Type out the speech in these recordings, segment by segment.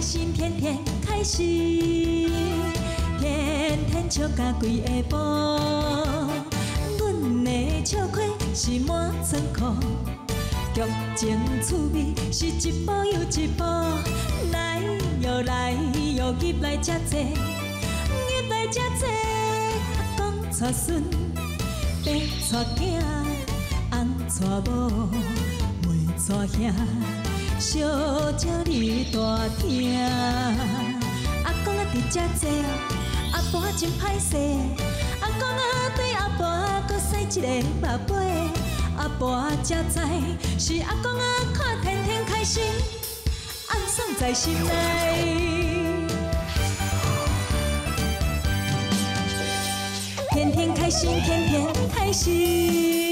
開心，天天開心，天天笑甲規下晡。阮的笑虧是滿倉庫，劇情趣味是一步又一步。來喲來喲，入來遮濟，入來遮濟。阿公帶孫，爸帶囝，翁帶某，妹帶兄。小鸟你大廳，阿公啊伫遮坐，阿婆真歹勢。阿公啊對阿婆閣使一個目尾，阿婆才知是阿公啊看天天開心，暗爽在心內。天天開心，天天開心。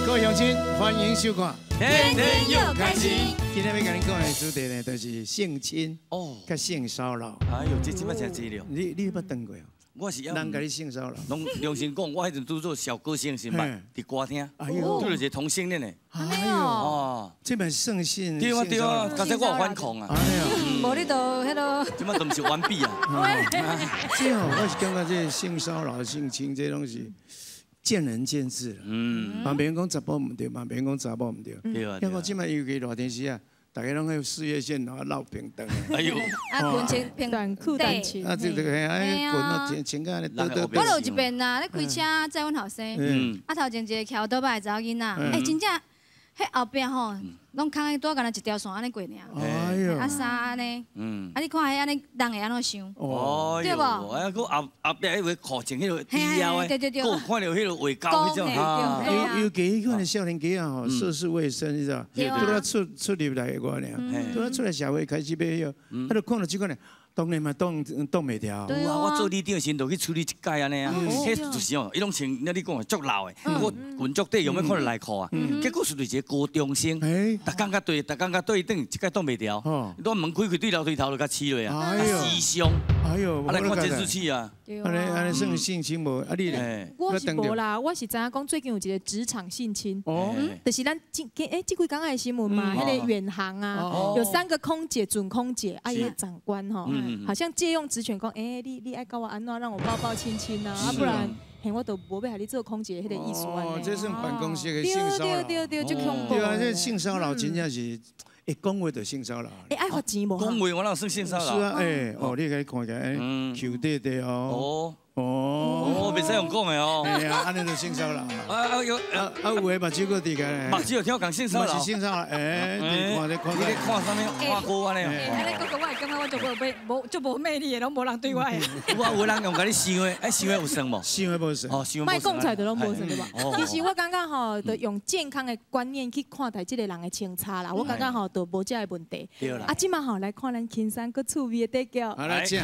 各位鄉親，歡迎收看《天天又開心》。今天欲共恁講的主題呢，就是性侵哦，佮性騷擾。哎呦，這這擺真濟了。你捌當過哦？我是人共你性騷擾。攏良心講，我彼陣拄做小歌星時，捌佇歌廳，拄著一個同性戀的。哎呦，哦，這嘛算性。對啊對啊，剛才我有反抗啊。哎呦，無你就彼囉。這擺都毋是完畢啊。這吼，我是感覺這性騷擾、性侵這攏是見仁見智啦，嘛免講查埔毋對，嘛免講查某毋對。對啊。因為這擺尤其熱天時啊，大家攏彼事業線啊落平長。哎呦。啊，裙穿平短褲短裙。啊，這個嘿，啊，裙啊穿穿甲按呢倒倒。我就有一遍啦，咧開車載阮後生，啊頭前一個騎歐兜拜的查某囡仔，欸，真正，彼後壁吼，攏空的，拄仔干焦一條線按呢過爾。哎呦。啊衫按呢，啊你看彼按呢，人會按怎想？對無？啊，閣後後壁彼個褲穿彼個低腰的，閣有看著彼個畫溝彼種。尤其彼款的少年家仔吼，涉世未深，你知道？拄仔出入來外爾，拄仔出來社會開始欲彼，啊，就看著這款的，當然嘛擋袂牢。有啊，我做里長時就去處理一擺按呢啊，彼就是哦，伊攏穿，那你講的足老的，我裙足短，用欲看著內褲啊，結果是對一個高中生，逐工佮對，逐工佮對轉，這擺擋袂牢，拄門開開對樓梯頭就共黐落啊，死傷。哎呦，啊來看監視器啊。按呢按呢算性侵無？啊你咧？我是無啦，我是知影講最近有一個職場性侵，就是咱這這幾工的新聞嘛，彼個遠航啊，有三個空姐、準空姐，啊伊个長官吼，好像借用職權講，欸你愛佮我按怎，讓我抱抱親親啊，啊不然，嘿我都無欲予你做空姐彼個意思按呢。哦，這算辦公室的性騷擾。對對對，足恐怖。對啊，這性騷擾真正是。會講話就性騷擾。欸，愛罰錢無？講話我哪有算性騷擾？是啊，欸，哦，你共伊看起來，球底底哦。哦。哦，袂使用講的哦。哎呀，按呢就性騷擾。啊啊有啊啊有的目睭閣滴個。目睭有聽講性騷擾。嘛是性騷擾，欸，你看咧看。你咧看啥物？看歌按呢？按呢閣講，我會感覺我足無魅，無足無魅力的，攏無人對我的。有啊，有人用共你想的，欸，想的有算無？想的無算。哦，想。莫講出來就攏無算對吧？其實我感覺吼，就用健康的觀念去看待這個人的穿插啦，我感覺吼，就無這个問題。對啦。啊，這馬吼來看咱輕鬆閣趣味的短劇。好來，請。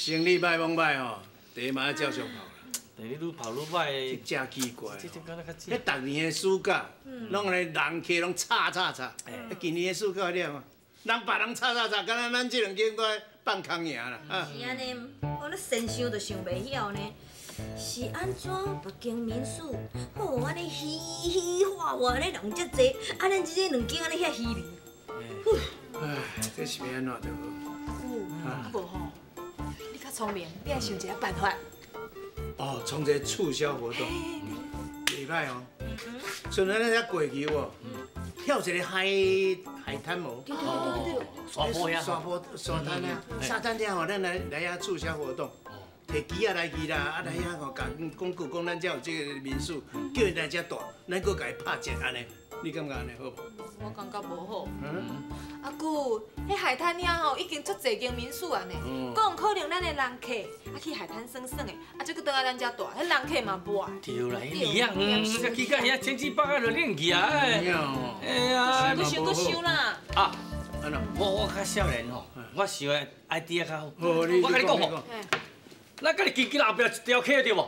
生理歹罔歹吼，第一嘛愛照常跑啦。第二愈跑愈歹。這真奇怪。彼逐年的暑假，攏按呢人客攏吵吵吵。今年的暑假了，人別人吵吵吵，敢若咱這兩間都放空營啦。是按呢，我咧先想就想袂曉呢，是按怎別間民宿，好按呢嘻嘻哈哈咧人遮濟，啊咱這兩間按呢遐稀微。唉，這是欲按怎著好？啊無吼。你較聰明，你愛想一个辦法。哦，創一個促銷活動，袂歹哦。像咱遐過去有無？跳一個海灘無？對對對對對。沙坡呀。沙坡沙灘啊，沙灘遐吼，咱來遐促銷活動，提旗仔來去啦，啊來遐吼，共講句講咱遮有這個民宿，叫𪜶來遮住，咱閣共伊拍折按呢。你感覺按呢好無？我感覺無好。阿姑，彼海灘遐吼已經足濟間民宿啊呢，閣有可能咱的人客啊去海灘耍耍的，啊這閣轉來咱遮住，彼人客嘛無愛。對啦，彼樣，去到遐千奇百怪就冷去啊！哎呀，閣想閣想啦。啊，我較少年吼，我想的 idea 較好。我共你講吼，咱家己基金後壁一條溪對無？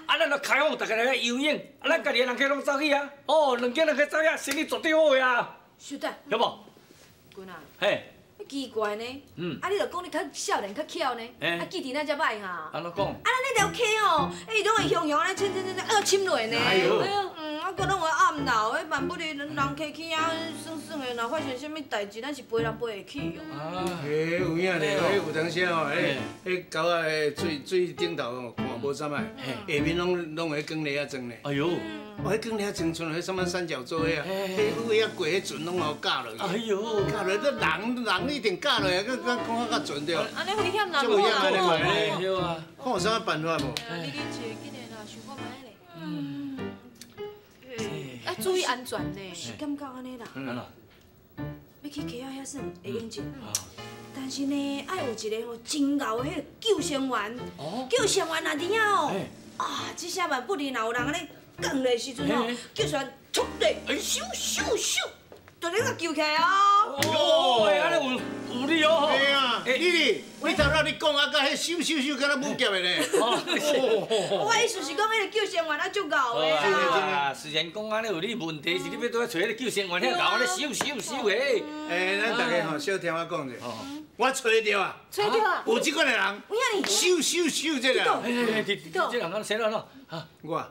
啊，咱就開放，逐家來游泳，啊，咱家己的人客攏走去啊，哦，兩間人客走去，生意絕對好的啊。是的。對無？君啊。嘿。奇怪呢，啊你著讲你较少年较巧呢，啊记忆咱遮歹哈。按怎讲？啊咱那条溪吼，哎拢会雄雄按呢浅浅浅浅，深落呢。哎呦。啊，阁拢会暗流，彼万不离人客去遐耍耍的，若发生啥物代志，咱是飞人飞会去哦。啊。嘿，有影咧，彼有当时吼，彼彼沟仔的水水顶头吼，看无啥物，下面拢会光犁仔庄咧。哎呦。哦，彼光犁仔庄像彼啥物三角洲遐，彼有遐过彼船拢予咬落去。哎呦。咬落，这人人一定咬落去，阁讲较准对。按呢危险啦，这危险按呢看对啊。看有啥物办法无？你去坐紧的啦，想看觅咧。要注意安全呢。是感觉按呢啦。按怎？欲去溪仔遐耍会用者，但是呢，爱有一个吼真𠢕的彼个救生员。救生员若伫遐哦，啊，这下万不离若有人按呢降落时阵吼，救生员出来，咻咻咻，就咧共救起来哦。哦，按呢有理哦。对啊，你你头仔你讲啊，佮彼咻咻咻敢若武侠的呢。我意思是讲，彼个救生员啊足𠢕的啊。虽然讲按呢有理，问题是你欲拄仔揣彼个救生员遐𠢕按呢咻咻咻的。欸，咱大家吼小听我讲者，我揣著啊，揣著啊，有这款的人，咻咻咻这个。欸，这人敢谁来咯？哈，我。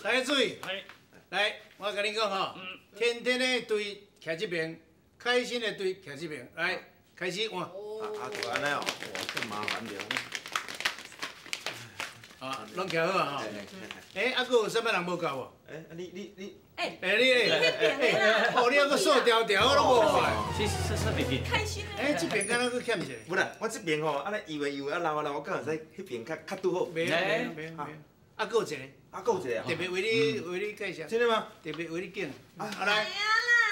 大家注意，来，我共恁讲吼，天天的队徛这边，开心的队徛这边，来，开始换。啊，就按呢哦，哇，更麻烦着。啊，拢徛好啊吼。欸，啊，阁有啥物人无够无？欸，你。欸，欸，你咧，哦，你还阁数条条，我拢无看。是是是，边开心。欸，这边敢若阁欠一个？无啦，我这边吼，按呢游的游的，啊流啊流，我敢会使彼边较较拄好。袂袂袂，啊，阁有一个。啊，阁有一个啊！特别为你介绍。真的吗？特别为你敬。啊来。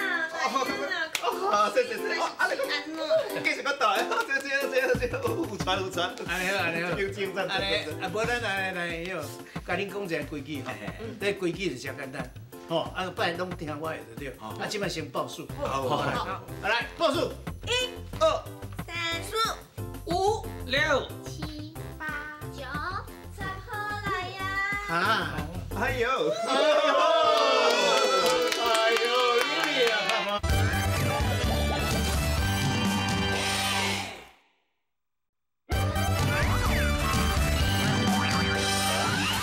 哦，谢谢谢，啊，你讲，继续搁大，这有传有传。按呢好，按呢好。按呢，啊，无咱来来，彼个，共恁讲一个规矩吼，这规矩就诚简单，吼，啊，拜拢听我的就对。啊，这摆先报数。好，好，来报数。 1、2、3、4、5、 6、 7、8、9、10号来呀！啊！哎呦！哎呦！你啊！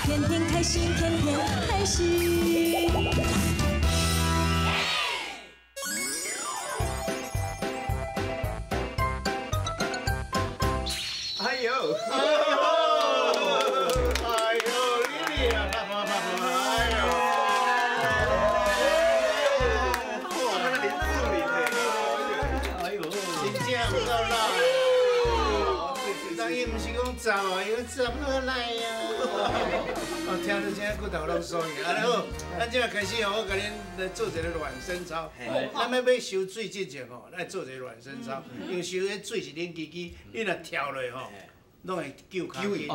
天天开心，天天开心。哎呦！哎呦，你啊！哎呦！哎呦，真正有够老。人伊毋是讲十哦，伊讲10号来啊。哦，听到这骨头拢酸去。按呢好，咱这摆开始吼，我共恁来做一个暖身操。咱欲收水之前吼，来做一个暖身操。因为收彼水是冷吱吱，你若跳落吼，拢会揪跤筋。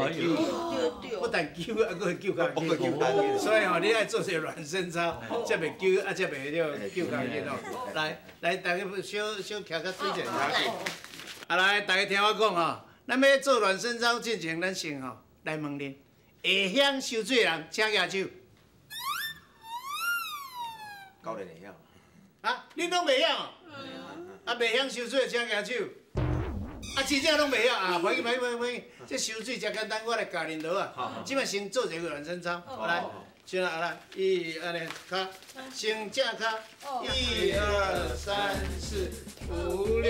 不但揪，啊，阁会揪跤筋。所以吼，你爱做一个暖身操，才袂揪，啊，才袂了揪跤筋吼。来，来，大家小小徛较水者。啊，来，大家听我讲吼，咱欲做暖身操之前，咱先吼来问恁。会晓收水的人，请举手。教练会晓。啊，恁拢袂晓？啊，袂晓收水的，请举手。啊，真正拢袂晓啊！袂紧，袂紧，袂紧，这收水诚简单，我来教恁就好啊。这摆先做一个暖身操，来，先来，来，一，按呢，跤，先正跤，1、2、3、4、5、6、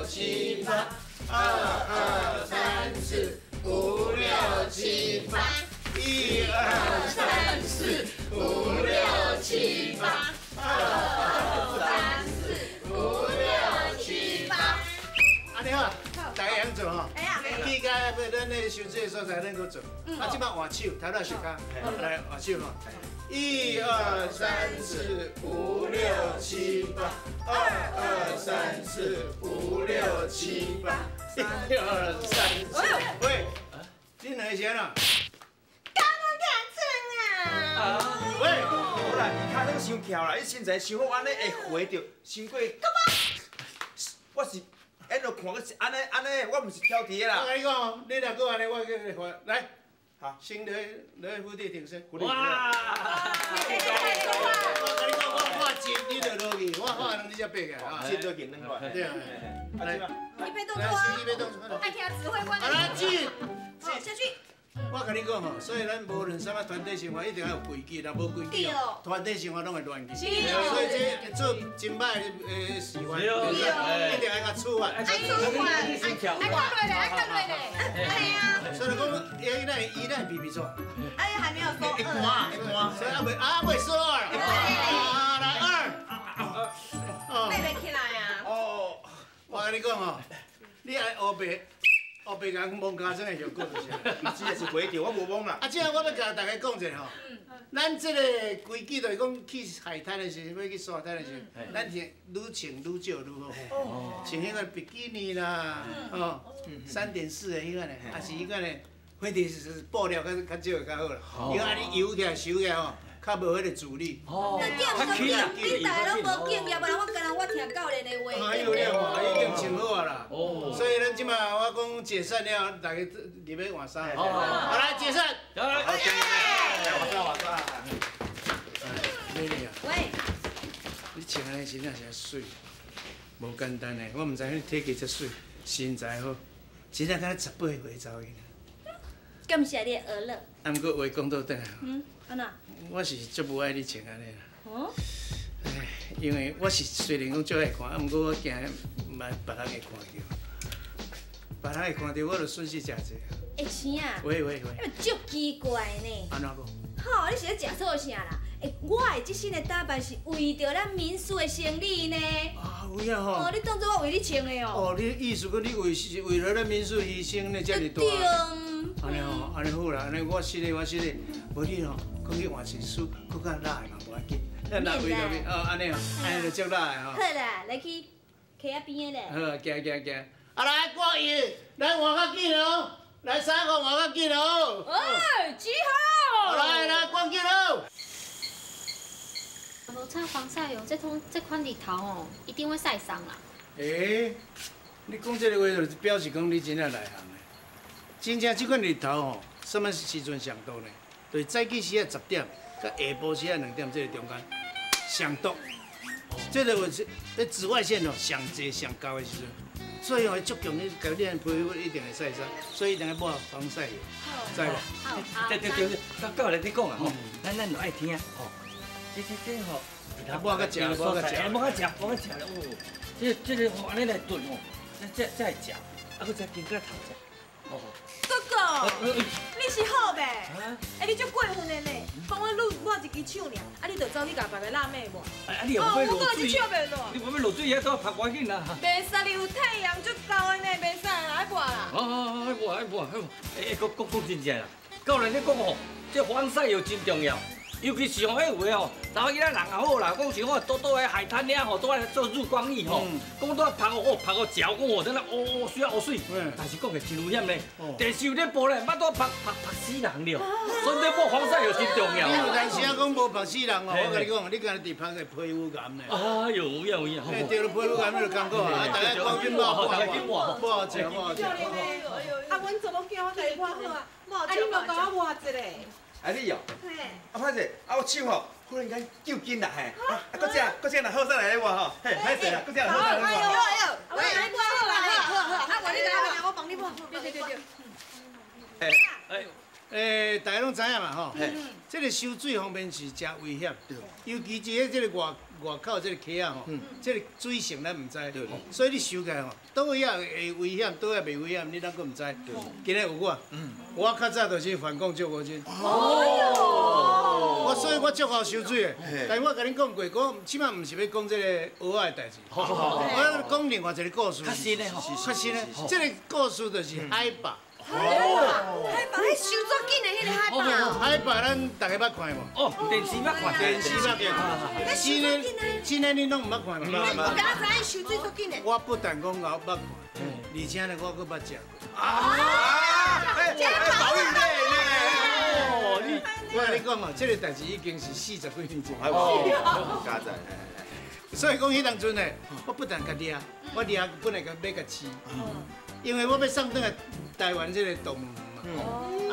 7、8，2、2、3、4、5、6、7、8。1、2、3、4、5、6、7、8，2、2、3、4、5、6、7、8。按呢好，大家会晓做吼。去到咱咧收水的所在，咱阁做。啊，这摆换手，头仔手跤，来换手吼。1、2、3、4、5、6、7、8，2、2、3、4、5、6、7、8，1、2、3、4。喂，你两个是按怎？喂，无啦，伊跤拢伤翘啦，伊身材伤好，按呢会回著，伤过。我是沿路看，是按呢按呢，我毋是挑剔的啦。我共你讲，你若阁按呢，我叫你罚来。好，先落去伏地挺身。哇！我一，你就落去，我画两，你才爬起来啊。一落去两块。对啊。来，预备动作啊！预备动作。爱听指挥官的。好来，进。好，下去。我共你讲吼，所以咱无论啥物团体生活，一定要有规矩，若无规矩，团体生活拢会乱去。所以这做真歹的示范，一定爱共处罚。爱处罚，爱看落咧，爱看落咧。系啊。所以讲，伊咱伊咱比比做。哎，还没有说。会寒，会寒，所以还未啊未说啊。来二。爬袂起来啊。哦，我共你讲吼，你爱乌白。哦，白共摸尻川的效果就是，这个是回调，我无摸啦。啊，这我欲共大家讲一下吼，咱这个规矩就是讲去海滩的时阵，欲去沙滩的时阵，咱是愈穿愈少愈好，穿彼个比基尼啦，哦，3.4的彼款的，抑是彼款的，反正是布料较较少会较好啦。伊讲按呢游起来、收起来吼，较无彼个阻力。哦，那点你大家拢无经验，无我敢若我听教练的话。哎呦了吼，已经穿好啊啦。哦。所以咱这马我讲解散了，大家入去换衫。好，来解散。来，换衫换衫。美女啊。喂。你穿按呢真正是媠，无简单的。我毋知你体格遮媠，身材好，真正敢若18岁查某囡仔。感谢你的呵乐。啊，毋过话讲倒转来。嗯，按怎？我是足无爱你穿按呢啦。哦。唉，因为我是虽然讲足爱看，啊，毋过我惊嘛别人会看著，别人会看著我就损失诚济。会青啊。喂喂喂。你足奇怪呢。按怎讲？吼，你是咧食错啥啦？欸，我的这身的打扮是为著咱民宿的生意呢。啊，有影吼。哦，你当作我为你穿的哦。哦，你意思讲你为是为了咱民宿牺牲呢，遮尔大。对。按呢吼，按呢好啦，按呢我失礼，我失礼，无你吼，讲去换一束阁较辣的嘛无要紧。咱若为著你，哦，按呢吼，按呢就足辣的吼。好啦，来去溪仔边的咧。好，行行行。啊来，郭英，来换较紧哦，来三个换较紧哦。哎，集合。来来，关紧哦。无擦防晒油，这通这款日头吼，一定会晒伤啦。欸，你讲这个话就表示讲你真正内行的。真正这款日头吼，啥物时阵上毒呢？就是早起时仔10点，佮下晡时仔2点这个中间上毒。这个是彼紫外线哦，上济上高的时阵，所以哦，足强，你共你皮肤一定会晒伤，所以一定要抹防晒油，知无？对对对，教练你讲啊吼，咱就爱听吼。这吼，抹较食，抹较食，抹较食，抹较食哦。这个吼，按呢来炖吼，这会食，啊，阁再加个头食。哦。哥哥，你是好袂？哎，你足过分的呢！讲我愈抹一支手尔，啊，你就走去共别个辣妹抹。啊，你又无欲落水？你无欲落水，遐都曝我紧啦。袂使，你有太阳足够的呢，袂使啦，爱抹啦。哦，爱抹，爱抹，爱抹。哎，讲讲讲真正啦，教练你讲吼，这防晒油真重要。尤其是吼，彼有的吼，查某囡仔人也好啦，讲像我倒倒喺海滩遐吼，都爱做日光浴吼，讲都爱曝哦，曝个焦，讲哦，真啊乌乌水啊乌水，但是讲起真危险咧，电视有咧播咧，捌都曝曝曝死人了，所以你抹防晒油真重要。你有当时啊讲无曝死人哦，我共你讲，你敢若伫曝个皮肤癌呢？哎呦，有影有影。哎，对了，皮肤癌你就艰苦啊，大家赶紧抹抹抹抹者抹者。啊，阮查某囝我共伊抹好啊，啊，你无共我抹一个。啊你哦，啊歹势，啊我手吼忽然间揪紧啦嘿，啊阁这阁这若好势来咧抹吼，嘿歹势啦，阁这好势来抹。哎呦哎呦，我帮你抹好啦，好好，啊我你来，我帮你抹，对对对对。哎，欸，大家拢知影嘛吼，这个泅水方面是诚危险，尤其是伫这个外外口这个溪仔吼，这个水性咱毋知，所以你泅起来吼，佗位仔会危险，佗位袂危险，你咱阁毋知。今日有我，我较早就是反共救国军。哦。我所以，我足𠢕泅水的，但是我共恁讲过，讲这摆毋是欲讲这个蚵仔的代志，我讲另外一个故事。较新的吼，较新的，这个故事就是海霸。海霸，彼泅足紧的彼个海霸。海霸，咱大家捌看无？哦，电视捌看，电视捌看。真的，真的，你拢毋捌看无？我敢若知影泅水足紧的。我不但讲我捌看，而且呢，我阁捌食过。啊！哎，保育类呢？哦，你，我共你讲哦，这个代志已经是40几年前。哦，加载。所以讲，彼当阵呢，我不但共掠，我掠本来共欲共饲。因为我欲送转来台湾这个动物园嘛，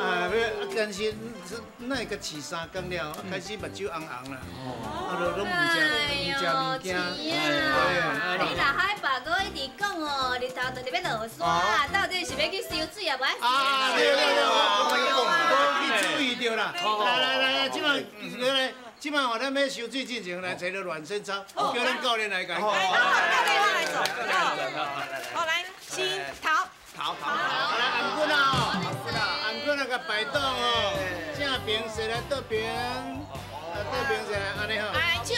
啊，啊，要啊，但是那会佮饲三工了，开始目睭红红啦，啊，就拢毋食毋食物件。哎呦，你若海拔阁一直讲哦，日头就伫欲落山，到底是欲去收水啊？无？啊，对对对，我无去注意著啦。来来来，这摆来，这摆我咱欲收水进前来做个暖身操，叫咱教练来教。好，教练我来做。好，来，先头。头头。来，頷颈啊，頷颈啊，共摆动哦，正边踅来倒边，啊倒边踅来，按呢吼。来手。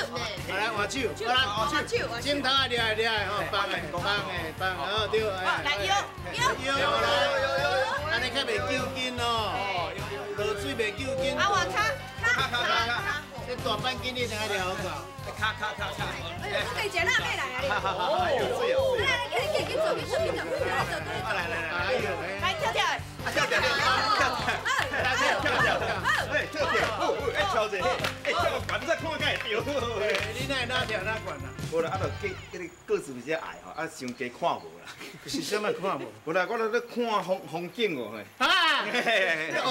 来换手，来换手，镜头啊掠来掠来吼，放的放的放，好对。来腰腰腰来，按呢较袂揪筋哦，落水袂揪筋。啊，换跤跤跤跤。这大半斤你一定爱掠好够。跤跤跤跤。哎呦，这个一个辣妹来啊你。哦，有水哦。来来，去去去做去做去做，来做来来来来，哎呦，来跳跳。啊跳跳跳跳跳，来跳跳跳，哎跳跳，哦哎跳者，哎跳个悬，再看敢会著。你哪会哪跳哪悬啊？无啦，啊，就计这个个子比较矮吼，啊，伤低看无啦。是啥物看无？无啦，我咧咧看风风景哦嘿。啊！你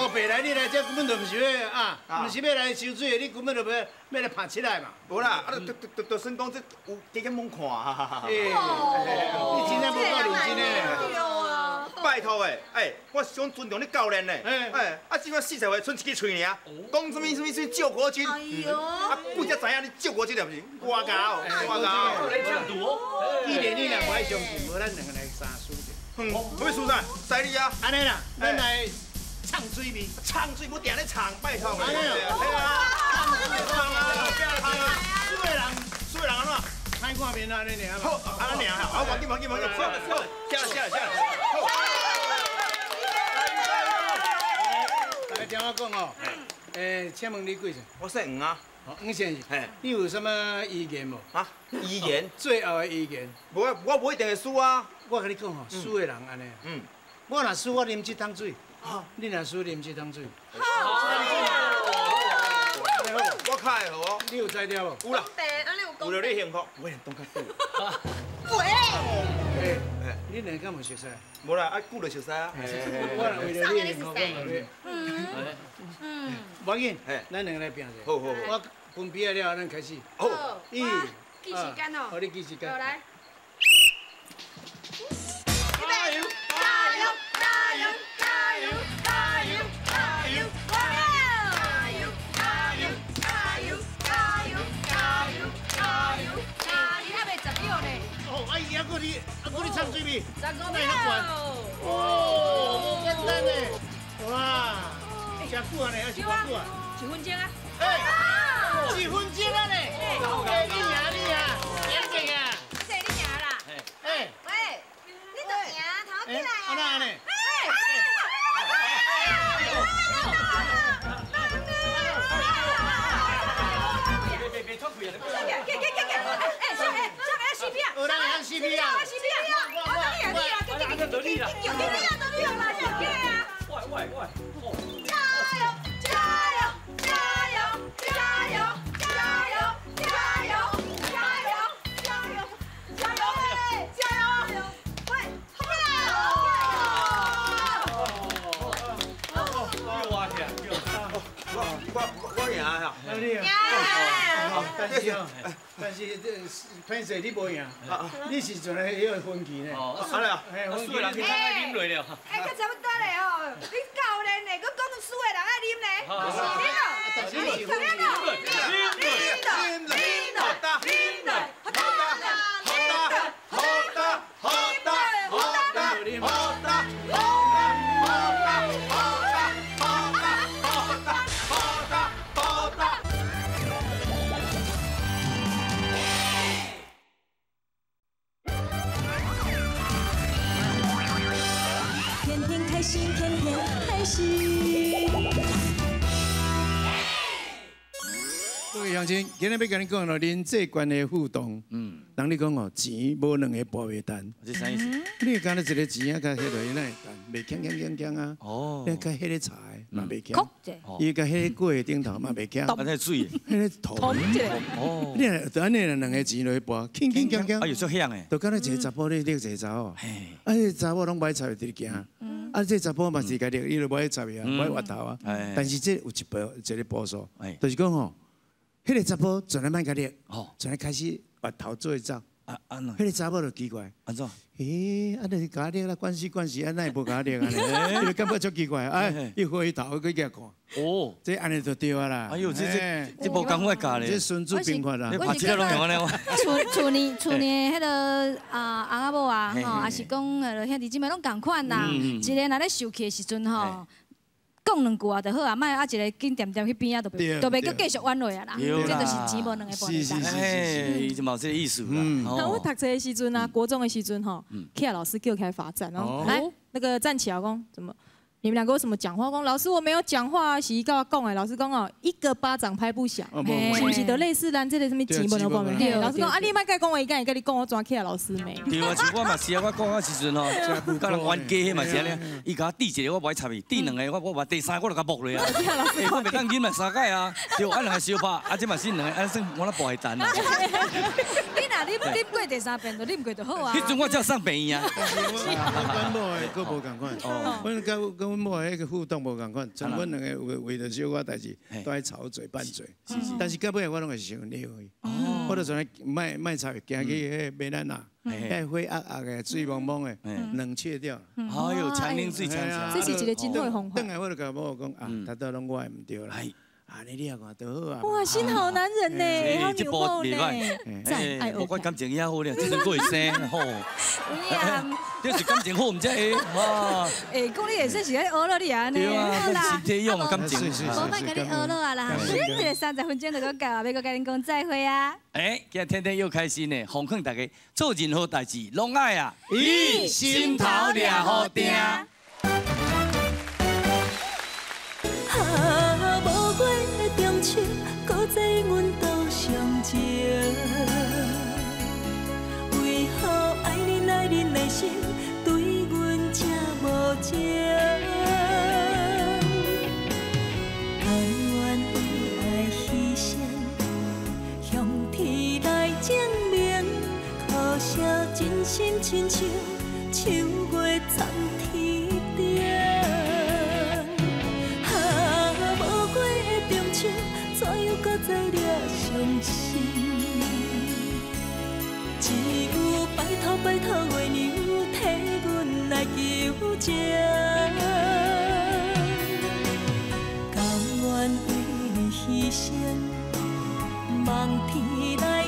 乌白来，你来这根本就毋是欲啊，毋是欲来收水的，你根本就欲欲来拍起来嘛。无啦，啊，就就就就算讲这有加减猛看啊。欸，你真正无够认真的。对啊。拜托的，哎，我想尊重你教练呢。哎，啊，这摆40岁賰一支喙尔，讲啥物啥物啥物救国军，哎呦，啊，鬼才知影你救国军了毋是？我𠢕，我𠢕。既然你若无爱相信，无咱两个来相输者。哼，欲输啥？使你啊！按呢啦，咱来唱水味。唱水，我定咧唱，拜托。按呢哦。嘿啊，唱啊，唱啊，输的人，输的人按怎？歹看面按呢尔。好，按呢尔，好，无要紧，无要紧，无要紧，好，下来，下来，下来。来，听我讲哦。欸，请问你贵姓？我姓黄啊。黄先生，你有啥物遗言无？啊，遗言？最后的遗言？无啊，我无一定会输啊。我共你讲吼，输的人按呢。我若输，我啉这桶水。你若输，啉这桶水。好。我较会好哦。你有才调无？有啦。为了你幸福，我会当较久。喂。你两个敢有熟似？无啦，啊久就熟似啊。我若为了你幸福，我就欲。无要紧，咱两个来拼者。好好好。我分比了，咱开始。好。一、计时间哦。好，你计时间。好来。预备，加油！加油！加油！加油！加油！加油！加油！加油！加油！加油！加油！加油！你还袂10秒呢？哦，哎呀，阁你，啊阁你唱水味，15秒。哦，无简单呢。哇，真久啊呢，还是偌久啊？ 1分钟啊。哎，1分钟啊呢？哎，你赢你赢，赢一个。谢你赢啦。哎。喂，你就赢，头起来啊。啊哪按呢？别脱开啊！给给给给，哎，上哎上来死拼，有人会死拼啊！死拼啊！我等你啊，给给给给给给给你啊，得你啦，给啊！喂喂喂！加油加油加油加油加油加油加油加油加油加油！喂，好啦！又挖起来，我赢啊！你赢。但是哦，但是这歹势你无赢，你是从来彼个分歧呢。哦，安呢啊，输的人去较爱啉落了。哎，较差不多咧吼，你教练呢，阁讲输的人爱啉呢，是啉咯，你怎样咯？啉啉啉啉啉，好大好大好大好大好大好大好大好大好大好大好大。天天开心，天天开心。各位乡亲，今日欲共你讲咯，人际关系互动。人咧讲哦，钱无两个跋袂动。这啥意思？你敢若一个钱啊，共彼落去哪会动？袂锵锵锵锵啊！哦。你共彼个柴嘛袂锵。伊共彼个锅的顶头嘛袂锵。啊，那水。彼个土。哦。你若就按呢两个钱落去跋，锵锵锵锵。哎呦，足响的。就敢若一个查埔咧拎一个查某，啊，彼个查某拢买菜伫咧行。啊，这查埔嘛是共掠，伊就无爱插伊啊，无爱越头啊。但是这有一步一个步数，就是讲吼，彼个查埔从来莫共掠，从来开始越头做伙走。啊，按怎？彼个查某就奇怪，按怎？咦，啊，就是共我掠啦，关系关系，啊，哪会无共我掠按呢？伊就感觉足奇怪，哎，伊回头阁去共看。哦，这按呢就对啊啦。哎哟，这无仝款教咧。这孙子兵法啦。你拍起来拢用按呢？厝厝里厝里彼个啊翁仔某啊，吼，抑是讲彼个兄弟姊妹拢仝款啦。一个若咧受气的时阵吼，讲两句啊就好啊，莫啊一个紧恬恬去边仔，就袂就袂阁继续怨落啊啦。这就是钱无两个半。是是是，伊就嘛有这个意思啦。那我读册的时阵啊，国中的时阵吼，起来老师叫起来罚站哦，来那个站起来讲怎么？你们两个为什么讲话？讲老师我没有讲话，是伊共我讲的。老师讲哦，一个巴掌拍不响，是毋是？就类似咱这个啥物钱无两半暝。老师讲啊，你莫共讲话，伊敢会共你讲我怎起来老师骂？对啊，像我嘛是啊，我讲我时阵吼，佮人冤家彼嘛是按呢，伊共我滴一个我无爱插伊，滴两个我我无，第三个我就共摸落啊。欸，我袂当忍嘛三摆啊，对，啊两个相拍，啊这嘛是两个，啊算我咧跋会弹啊。你若啉过第三遍就啉过就好啊。彼阵我才送病院啊。我阮某的阁无仝款，阮佮阮某的彼个互动无仝款，像阮两个有为著小可代志都爱吵嘴拌嘴，但是到尾我拢会想离去。我就从来莫莫插，行去彼个马兰仔，彼火压压的，水蒙蒙的，冷却掉。哎呦，强冷水强这是一个真好的方法。转来我就共某讲啊，头拄拢我的毋对啦。啊，你也看都好啊！哇，新好男人呢，好牛某呢，赞爱我感情也好咧，这阵阁会生吼。这是感情好，毋才会哇。欸，讲你会说是咧学了你按呢？对啊，身体用感情。无莫共你学了啊啦，这个30分钟就阁到啊，欲阁共恁讲再会啊。欸，今日天天又开心呢，奉劝大家做任何代志拢爱啊，伊心头掠予定。搁再阮都相情，为何爱恁爱恁的心对阮这无情？甘愿为爱牺牲，向天来证明，可惜真心亲像秋月藏天顶。啊，无果的中秋，怎样搁再掠伤心？只有拜托拜托月娘，替阮来求情。甘愿为你牺牲，望天来